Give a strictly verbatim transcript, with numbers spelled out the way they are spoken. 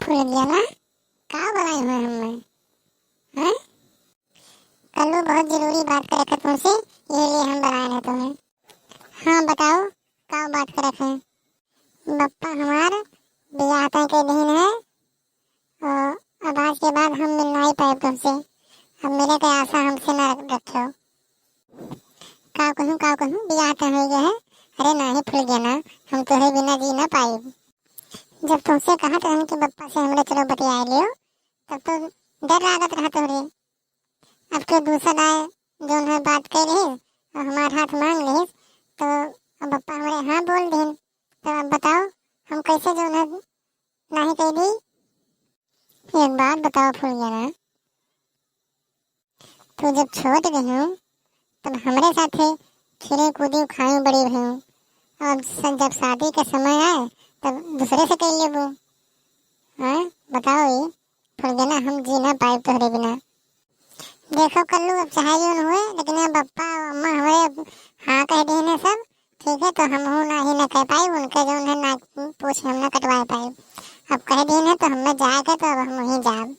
फुलगेना, का बोलाई हुए हमें? हैं? कल्लू, बहुत जरूरी बात करे के तुमसे, ये लिए हम बोलाए हैं तुम्हें। हाँ, बताओ, का बात करे के है? बप्पा हमार बियाह तय के दिन है, और अब आज के बाद हम मिल नहीं पाए तुमसे। अब मिले के आशा हमसे ना रख-, रखियो। का कहूँ, का कहूँ, बियाह तय हो गया है। अरे नाही फुलगेना, हम तोहरे बिना जी ना पाई। जब तुमसे कहत रहन कि बप्पा से हमरे चलो बतिया लियो, तब तो डर लागत रहा तोहरे। अब तो दूसर आए, जौन है बात कह रही और हमार हाथ मांग रही, तो अब बप्पा हमरे हाँ बोल देन। तो अब बताओ, हम कैसे जौन है नाही कह दी? एक बात बताओ फुलगेना, तू जब छोट रही, तब हमरे साथे खेले कूदे खाए बड़ी रही, और स-, जब शादी के समय आए, तब दूसरे से कह लेबू। हाँ, बताओ ये फुलगेना, हम जी ना पाए तोहरे बिना। देखो कल्लू, अब चाहे जौन हुए, लेकिन अब बप्पा और अम्मा हमरे अब हाँ कह देने सब, ठीक है, तो हम हूँ नाही ना कह पाई, उनके जौन है ना पूछ हम ना कटवा पाई। अब कह देने तो हमें जाए के, तो अब हम वहीं जाब।